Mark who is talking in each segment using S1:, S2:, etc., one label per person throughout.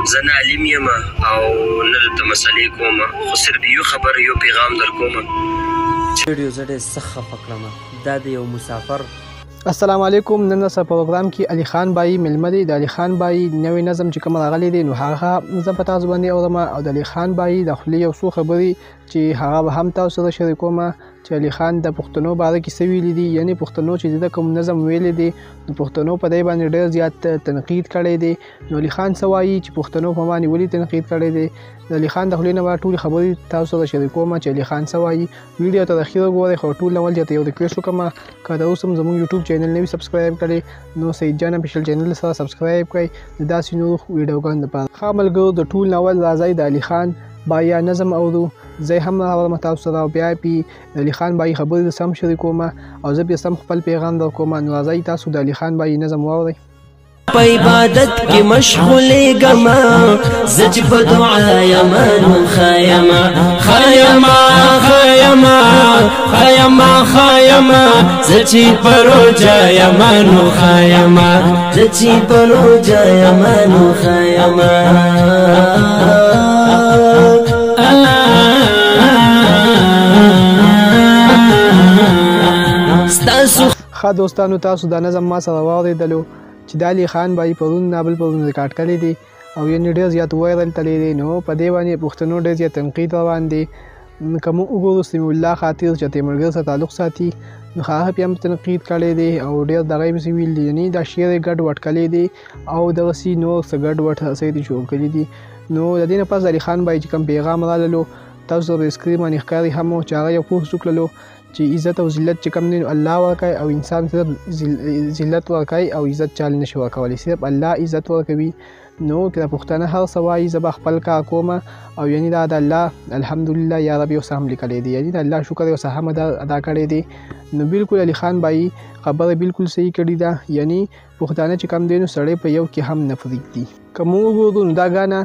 S1: زه نه عالم یم او نه درته مسئلې کوم، خو صرف یو خبره یو پیغام در کوم.
S2: ویډیو زه ډېر سخت خفه کړم، دا د یو مسافر.
S3: السلام علیکم. نن سره پروګرام کې علي خان بای ملمه دی. د علي خان بای نوې نظم چې کوم راغلی دی نو هغه زه په تاسو باندې اورم، او د علي خان بای د خولې یو څو خبرې چې هغه به هم تاسو سره شریکوم چې علي خان د پښتنو باره کې څه ویلي دي. یعنې پښتنو چې د کوم نظم ویلی دی نو پښتنو په دی باندې ډېر زیات تنقید کړی دی. نو علي خان څه وایي چې پښتنو په باندې ولې تنقید کړی دی؟ د علي خان د خولې نه به ټولې خبرې تاسو سره شریکوم چې علي خان څه وایي. ویډیو تر اخیره وګورئ. خو ټول اول درته یو ریکویسټ وکړم، که تر اوسه هم زموږ یوټیوب چینل نه وي سبسکرایب کړی نو سعید جان افیشل چینل سره سبسکرایب کړئ د داسې نورو ویډیوګانو دپاره. ښه ملګرو، د ټول نه اول راځئ د علي خان بایا نظم اورو. زه هم راوړم تاسو سره، او بیا پې د علي خان بای خبرې زه سم شریکوم او زه پې سم خپل پیغام در کوم. نو راځئ تاسو د علي خان بای نظم واورئ.
S4: په عبادت کې مشغولېږم، زه چې په دعا یم نو خیمه خیمه خیمه خیمه خیمه، زه چې په روژه یم نو خیمه، زه چې په روژه یم نو خیمه. ستاسو
S3: ښه دوستانو، تاسو دا نظم ما سره واورېدلو چې د علي خان بای پرون نه بل پرون ریکارډ کړی دی او یعنې ډېر زیات وایرل تللی دی. نو په دې باندې پښتنو ډېر زیات تنقید روان دی. که موږ وګورو سمیع الله خاطر چې تیمورګر سره تعلق ساتي نو هغه پې هم تنقید کړی دی او ډېر دغه یې پسې ویلي دي، یعنې دا شعر یې ګډ وډ کړی دی او دغسې نور څه ګډ وډ څه یې جوړ کړي دي. نو د دې نه پس د علي خان بای چې کوم پیغام راللو تاسو سره په سکرین باندې ښکاري هم چې هغه یو پوسټ وکړلو چې عزت او ذلت چې کوم دی نو الله ورکوي او انسان صرف ذلت ورکوي او عزت چاله نشي ورکولی، صرف الله عزت ورکوي. نو که پښتانه هر څه وایي زه به خپل کار کوم او یعنې دا د الله الحمدلله یا رب یو څه هم لیکلی دی، یعنې د الله شکر یو څه هم ادا کړی دی. نو بالکل علي خان بای خبره بالکل صحیح کړې ده، یعنې پښتانه چې کوم دی نو سړی په یو کې هم نه پرېږدي. که موږ وګورو نو دا ګانه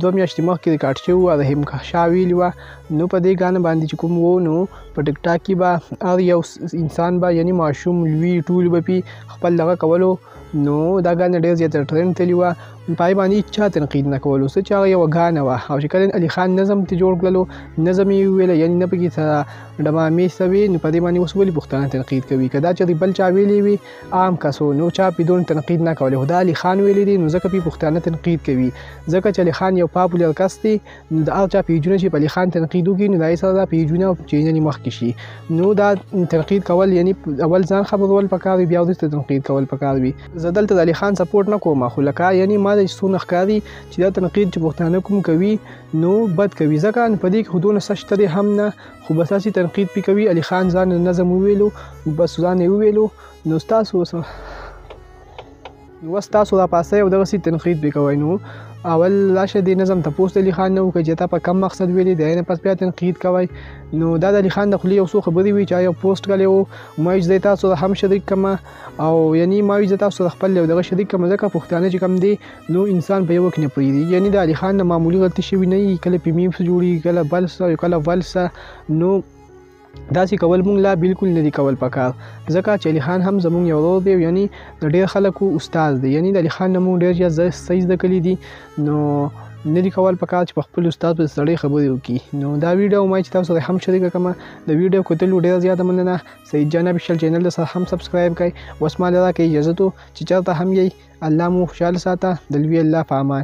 S3: دوه میاشتې مخکې ریکارډ شوې وه، رحیم شاه ویلي وه. نو په دې ګانه باندې چې کوم وو نو په ټیک ټاک کې به هر یو انسان به یعنې ماشوم لوی ټول به پې خپل دغه کولو. نو دا ګانه ډېر زیات ټرینډ تللې وه، په هغې باندې هېچا تنقید نه کولو، څه چې هغه یوه ګانه وه. او چې کله علي خان نظم ته جوړ کړلو نظم یې وویله، یعنې نه پکې څه ډمامې څه وې، نو په دې باندې اوس ولې پښتانه تنقید کوي؟ که دا چېرې بل چا ویلي وي عام کس و نو چا پې دونه تنقید نه کولی، خو دا علي خان ویلی دی نو ځکه پې پښتانه تنقید کوي، ځکه چې علي خان یو پاپولر کس دی. نو د هر چا پیجونه چې په علي خان تنقید وکړي نو د هغې سره دا پیجونه او چینل مخکې شي. نو دا تنقید کول یعنې اول ځان خبرول پکار وي، بیا وروسته تنقید کول پکار وي. زه دلته د علي خان سپورټ نه کوم، خو لکه یعنې ما د څونه ښکاري چې دا تنقید چې پښتانه کوم کوي نو بد کوي، ځکه په دې کې خو دونه څه شته دی هم نه، خو بس هسې تنقید پې کوي. علي خان ځان نظم وویلو، بس ځان یې وویلو، نو ستاسو اوس تاسو راپاڅئ او دغسې تنقید پې کوئ. نو اول راشه دې نظم تپوس د علي خان نه وکړئ چې تا په کم مقصد ویلي، د هغې نه پس بیا تنقید کوئ. نو دا د علي خان د خولې یو څو خبرې وي چې هغه یو پوسټ کړی و، ما ویل چې زه تاسو سره هم شریک کړم او یعنې ما ویل زه تاسو سره خپل یو دغه شریک کړم، ځکه پښتانه چې کوم دی نو انسان په یو کې نه پرېږدي. یعنې د علي خان نه معمولي غلطي شوې نه وي، کله پې میمس جوړېږي، کله بل څه، کله ول څه. نو داسې کول مونږ لا بالکل نه دي کول پکار، ځکه چې علي خان هم زمونږ یو ورور دی، یعنې د ډېر خلکو استاد دی، یعنې د علي خان نه مونږ ډېر زیات څه زده کړي دي. نو نه دي کول پکار چې په خپل استاد پسې سړی خبرې وکړي. نو دا ویډیو ما چې تاسو سره هم شریکه کړم. د ویډیو کتلو ډېره زیاته مننه. سعید جان افیشل چینل سره هم سبسکرایب کړئ. اوس ما له راکړئ اجازه چې چېرته هم یئ الله مو خوشحاله ساته. د لوی الله په امان.